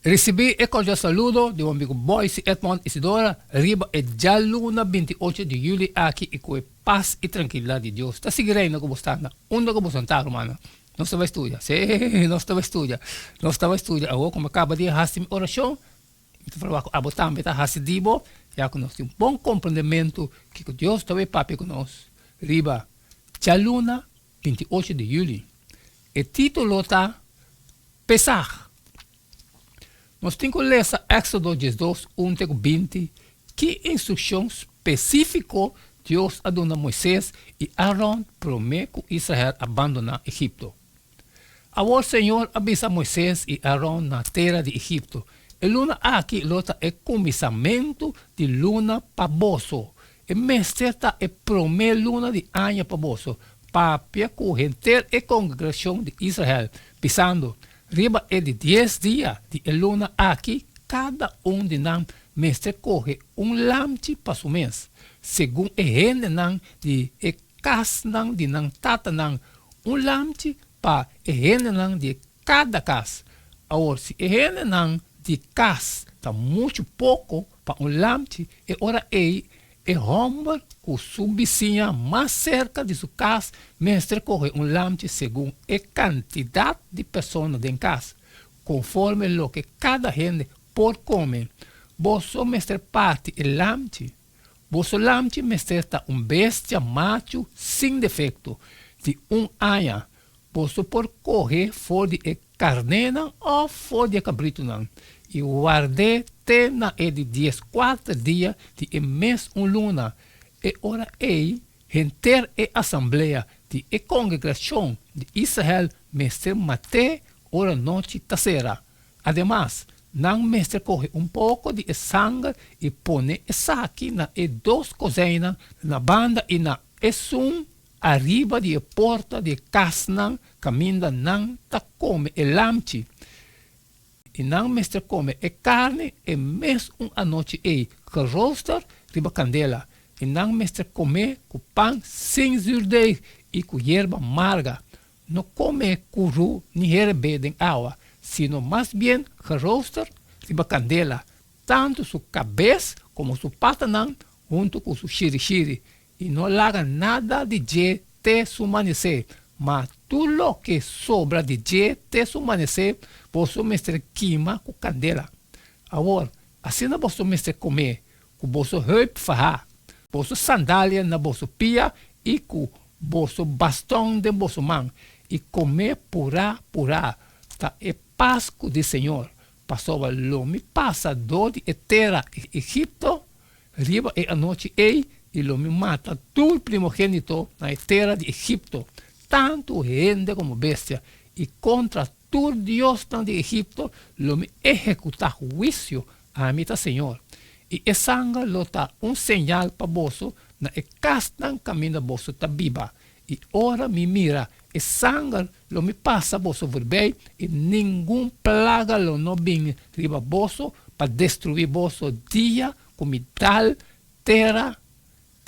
Risibí e kordial saludo di bo amigu Boyce Edmond Isidora riba e djaluna 28 di yüli aki i ku e pas i trankilidat di Dios ta sigui reina ku bo sta na unda ku bo santá, rumannan. Nos ta bai studia. Sí, nos ta bai studia. Nos ta bai studia. Awor ku mi a kaba di hasi mi orashon, mi ta proba ku abo tambe ta hasi di bo, ya ku nos tin un bon komprendementu kiko Dios ta bai papia ku nos riba djaluna 28 di yüli. E título ta Pesaj. Nos tin ku lesa Éksodo 12, 1 te ku 20, ki instrukshon spesífiko Dios a duna Moises i Aron promé ku Israel a bandoná Egipto. Awor señor a bisa Moises i Aron na tera di Egipto, E luna aki lo ta e kuminsamentu di luna pa boso. E mester ta e promé luna di aña pa boso. Papia ku henter e kongregashon di Israel, bisando, Riba e di dies dia di e luna aki kada un di nan mester kohe un lamchi pa su mes, segun e hendenan di e kasnan di nan tatanan, un lamchi pa e hendenan di kada kas. Awor si e hendenan di kas ta muchu poko pa un lamchi, e ora ei E hòmber ku su bisiña mas serka di su kas mester kohe un lamchi segun e kantidat di persona den kas, konforme loke kada hende por kome. Boso mester parti e lamchi. Boso lamchi mester ta un bestia machu sin defekto, di un aña. Boso por kohe for di e karnénan òf for di e kabritunan, i ward'é te na e di dieskuater dia di e mes un luna. E ora ei henter e asamblea di e kongregashon di Israel mester mat'é ora nochi ta sera. Ademas, nan mester kohe un poko di e sanger i pone esaki na e dos kozeinnan na banda i na esun Ariba di e porta di e kasnan kaminda nan ta kome e lamchi, i nan mester kome e karni e mes un anochi ei gerooster riba kandela, i nan mester kom'é ku pan sin zürdeig i ku yerba marga. No kom'é kurú ni herebé den awa, sino mas bien gerooster riba kandela, tantu su kabes komo su patanan huntu ku su shirishiri, I no laga nada di dje te su manesé, ma tur loke sobra di dje te su manesé boso mester kima ku kandela. Awor, asina boso mester komé, ku boso heup fahá, boso sandalia na boso pia i ku boso baston den boso man, i komé purá purá, ta e Pasku di señor, pasobra lo mi pasa dor di e tera Egipto Riba e anochi ei i lo mi mata tur primogénito na e tera di Egipto, tantu hende komo bestia, i kontra tur diosnan di Egipto lo mi ehekutá huisio, ami ta señor. I e sanger lo ta un señal pa boso na e kasnan kaminda boso ta biba, i ora mi mira e sanger lo mi pasa boso voorbij i ningun plaga lo no bin riba boso pa destruí boso dia ku mi dal tera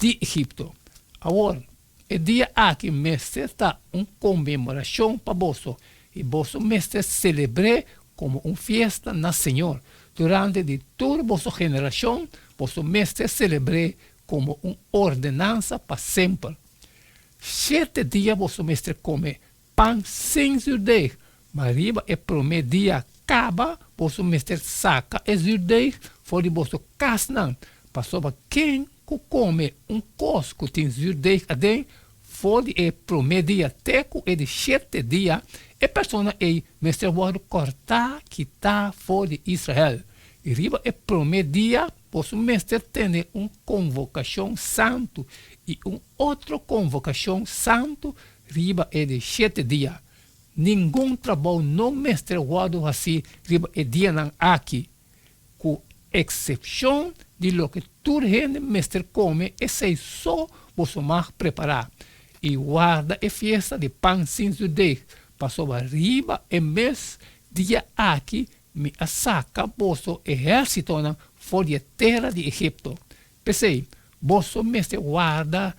di Egipto. Awor, e dia aki mester ta un konmemorashon pa boso, i boso mester selebr'é komo un fiesta na señor. Durante di tur boso generashon boso mester selebr'é komo un ordenansa pa semper. Shete dia boso mester kome pan sin zürdeeg, ma riba e promé dia kaba boso mester saka e zürdeeg for di boso kasnan, pasobra ken ku kome un kos ku tin zürdeeg aden for di e promé dia te ku e di shete dia, e persona ei mester wòrdu kòrtá kitá for di Israel. I riba e promé dia boso mester tene un konvokashon santu i un otro konvokashon santu riba e di shete dia. Ningun trabou no mester wòrdu hasí riba e dianan aki, ku eksepshon di loke tur hende mester kome, esei so boso mag prepará. I warda e fiesta di pan sin zurdeeg, pasobra riba e mes dia aki mi a saka boso ehérsitonan for di e tera di Egipto. P'esei, boso mester warda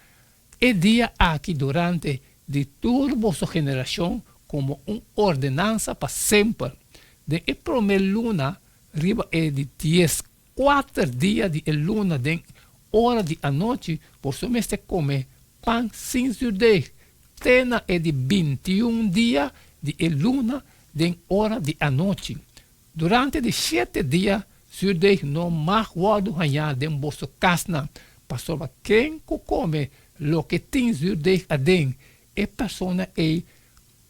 e dia aki durante di tur boso generashon komo un ordenansa pa semper. Den e promé luna. Riba e di dieskuater dia di e luna den ora di anochi boso mester kome pan sin zurdeeg te na e di bintiun dia di e luna den ora di anochi. Durante di shete dia zurdeeg no mag wòrdu hañá den boso kasnan, pasobra ken ku kome loke tin zurdeeg aden, e persona ei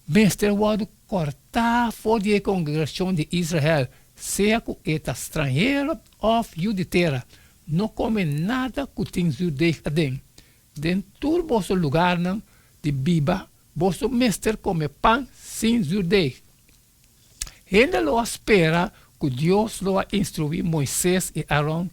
mester wòrdu kòrtá for di e kongregashon di Israel, sea ku e ta stranhero òf yu di tera. No kome nada ku tin zurdeeg aden. Den tur boso lugarnan di biba boso mester kome pan sin zurdeeg. Hende lo a spera ku Dios lo a instruí Moises i Aron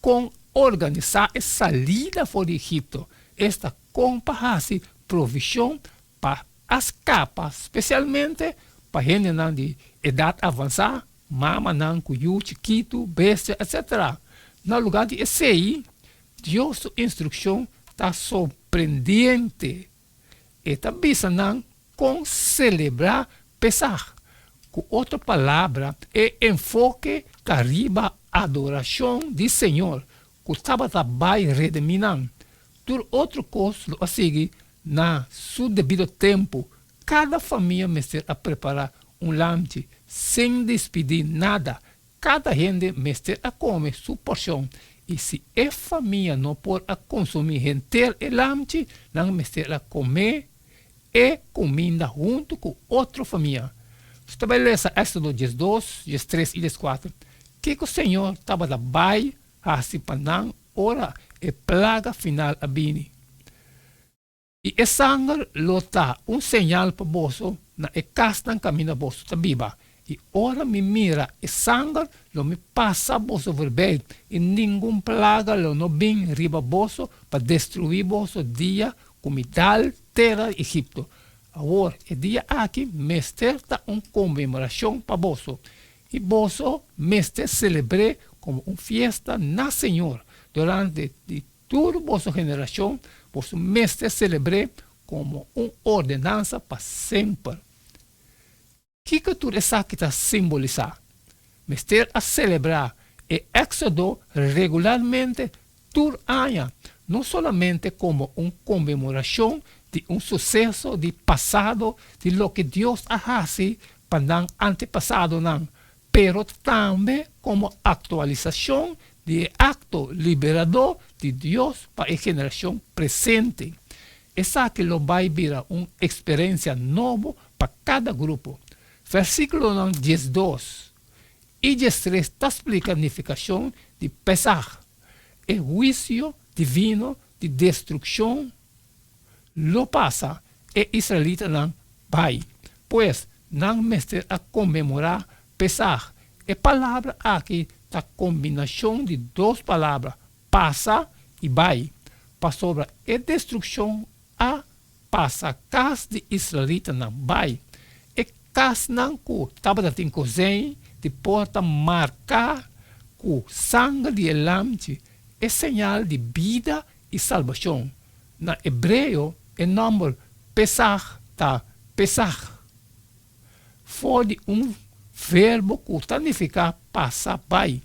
kon organisá e salida for di Egipto, esta kon pa hasi provishon pa a skapa, spesialmente pa hendenan di edat avansá, mamanan ku yu chikitu, bestia, etsetera. Na lugá di esei, Dios su instrukshon ta sorprendiente. E ta bisa nan kon selebrá Pesaj. Ku otro palabra, e enfoke ta riba adorashon di Señor ku tabata bai redimí nan. Tur otro kos lo a sigui na su debido tempu. Kada famia mester a prepará un lamchi sin dispidí nada. Kada hende mester a kome su porshon, i si e famia no por a konsumí henter e lamchi, nan mester a kome e kuminda huntu ku otro famia. Nos ta bai lesa Éksodo diesdos, diestres i dieskuater. Kiko Señor tabata bai hasi pa nan ora e plaga final a bini? I e sanger lo ta un señal pa boso na e kasnan kaminda boso ta biba. I ora mi mira e sanger, lo mi pasa boso voorbij, i ningun plaga lo no bin riba boso pa destruí boso dia ku mi dal tera di Egipto. Awor, e dia aki mester ta un konmemorashon pa boso, i boso mester selebr'é komo un fiesta na señor durante di Tur boso generashon boso mester selebr'é komo un ordenansa pa semper. Kiko tur esaki ta simbolisá? Mester a selebrá e Éksodo regularmente tur aña, no solamente komo un konmemorashon di un suseso di pasado di loke Dios a hasi pa nan antepasadonan, pero tambe komo aktualisashon di e akto liberadó di Dios pa e generashon presente. Esaki lo bai bira un eksperensia nobo pa kada grupo. Versíkulonan diesdos i diestres ta splika nifikashon di Pesaj, e huisio divino di destrukshon lo pasa e israelitanan bai. Pues, nan mester a konmemorá Pesaj. E palabra aki ta kombinashon di dos palabra, pasa i bai, pasobra e destrukshon a pasa kas di israelitanan bai. E kasnan ku tabata tin kozein di porta marká ku sanger di e lamchi, e señal di bida i salbashon. Na hebreo e nòmber Pesaj ta Pesach, for di un verbo ku ta nifiká pasa bai.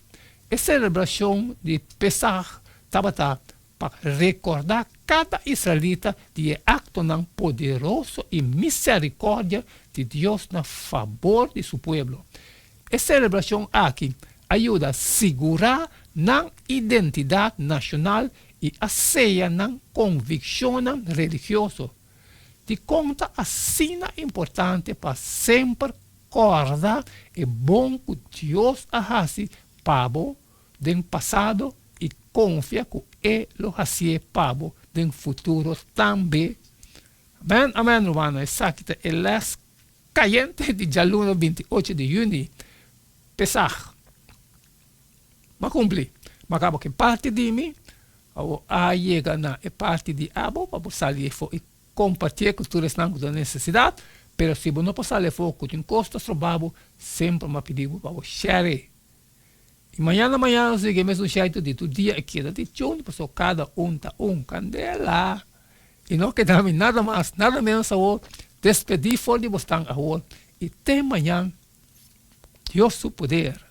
E selebrashon di Pesaj tabata pa rekordá kada israelita di e aktonan poderoso i miserikòrdia di Dios na fabor di su pueblo. E selebrashon aki a yuda sigurá nan identidat nashonal i a seya nan konvikshonnan religioso. Dikon ta asina importante pa semper kòrda e bon ku Dios a hasi pa bo den pasado i konfia ku e lo hasié pa bo den futuro tambe? Amèn, amèn, rumannan, esaki ta e lès Kayente di djaluna 28 di yüni, Pesaj. M'a kumpli. M'a kaba ku e parti di mi, awor a yega na e parti di abo pa bo sali efo i kompartié ku tur esnan ku ta nesesidat. Pero si bo no por sali efo ku tin kos ta stroba bo, semper m'a pidi bo pa bo share. I mañana mañana nos sigui e mesun shaitu di tur dia e keda di chun pasobra kada un ta un kandela. I no keda mi nada mas nada menos awor despedí for di bosnan awor i te mañan Dios su poder.